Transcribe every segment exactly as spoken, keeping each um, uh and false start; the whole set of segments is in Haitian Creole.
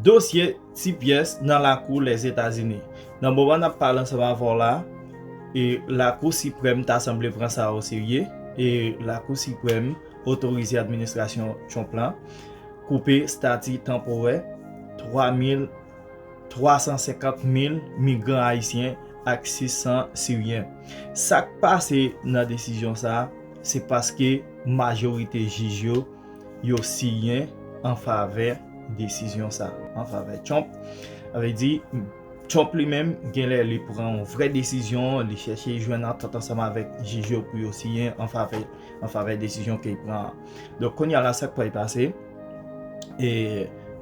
Dosye Ti Pyès nan lakou Lèzetazini. Nan moman n ap pale ansanm avè w la, e Lakou Siprèm ta sanble pran sa oserye, e Lakou Siprèm otorize administrasyon Trump la koupe stati tanporè twa mil, twa san senkant mil migran ayisyen ak sis san siryen. Sa k pase nan desizyon sa a, se paske majorite jij yo, yo siyen an favè desizyon sa, an favè Trump. Sa vle di, Trump li menm, genlè li pran yon vrè desizyon, li chèche jwenn antant ansanm avèk jij yo pou yo siyen an favè, an favè desizyon ke li pran an. Donk, kounye a la, sa k pral pase, e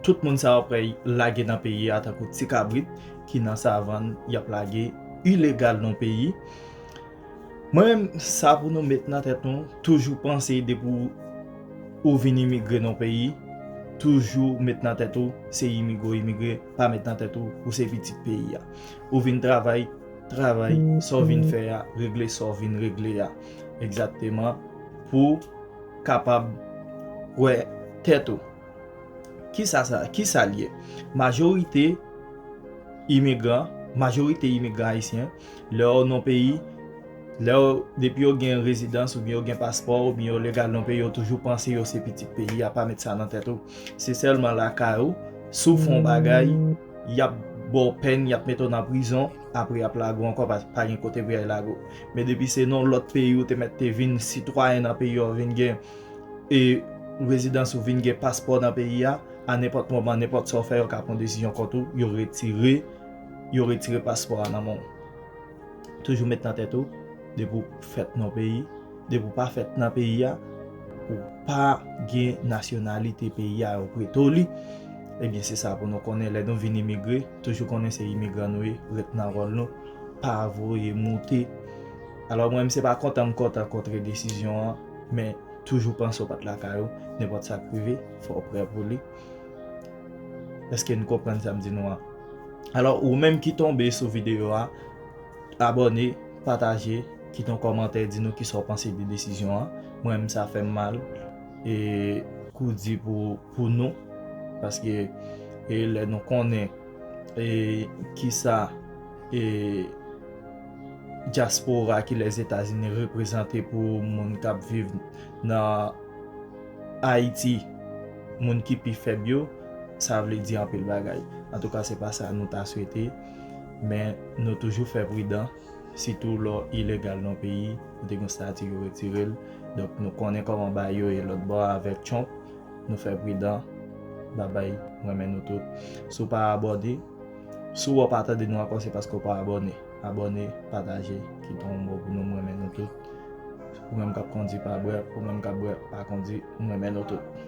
tout moun sa yo pral lage nan peyi a tankou ti kabrit ki nan savann, y ap lage ilegal nan peyi. Mwen menm, sa pou nou met nan tèt nou, toujou panse depi w, ou vin imigre nan peyi, toujou met nan tèt ou, se imigre w imigre, pa met nan tèt ou, ou se pitit peyi a. Ou vin travay, travay, sa w vin fè a, regle sa w vin regle a. Egzakteman, pou kapab wè tèt ou. Kisa sa, kisa l ye? Majorite imigran, majorite imigran ayisyen, lè yo nan peyi, lè yo, depi yo gen rezidans oubyen yo gen paspò oubyen yo legal nan peyi, yo toujou panse yo se pitit peyi a, pa met sa nan tèt ou. Se sèlman lakay ou, si w fè yon bagay, y ap ba w pèn, y ap mete w nan prizon, apre y ap lage w ankò, pa, pa gen kote pou y al lage w. Men depi se nan lòt peyi ou te mèt te vin sitwayen nan peyi a, ou vin gen e rezidans ou, vin gen paspò nan peyi a, a nenpòt moman, nenpòt sa w fè, yo ka pran desizyon kont ou, yo retire, yo retire paspò a nan men w. Toujou met nan tèt ou, depi w fèt nan peyi, depi w pa fèt nan peyi a, ou pa gen nasyonalite peyi a, yo prete w li. Ebyen, se sa pou nou konnen, lè nou vin imigre, toujou konnen se imigran nou ye, ret nan wòl nou, pa voye moute. Alò, mwen menm, se pa kontan m kontan kontre desizyon an, men toujou panse w pa t lakay ou, nenpòt sa k rive, fò w prè pou li. Èske n konprann sa m di nou an? Alò, ou menm ki tonbe sou videyo a, abòne, pataje, kite yon kòmantè, di nou kisa w panse de desizyon an. Mwen menm, sa fè m mal, e kou di pou, pou nou, paske, e lè nou konnen, e kisa, e dyaspora ki Lèzetazini reprezante pou moun k ap viv nan Ayiti, moun ki pi fèb yo, sa vle di anpil bagay. Antouka, se pa sa nou ta swete, men nou toujou fè pridan, sitou lè w ilegal nan peyi, ou te gen stati, yo retire l. Donk, nou konnen kòman bagay yo ye lòt bò a avèk Trump. Nou fè pridan. Babay, m renmen nou tout. Si w pa abòne, si w pa tande nou ankò, se paske w pa abòne. Abòne, pataje, kite yon mo pou nou, m renmen nou tout. Ou menm k ap kondi, pa bwè, ou menm k ap bwè, pa kondi, m renmen nou tout.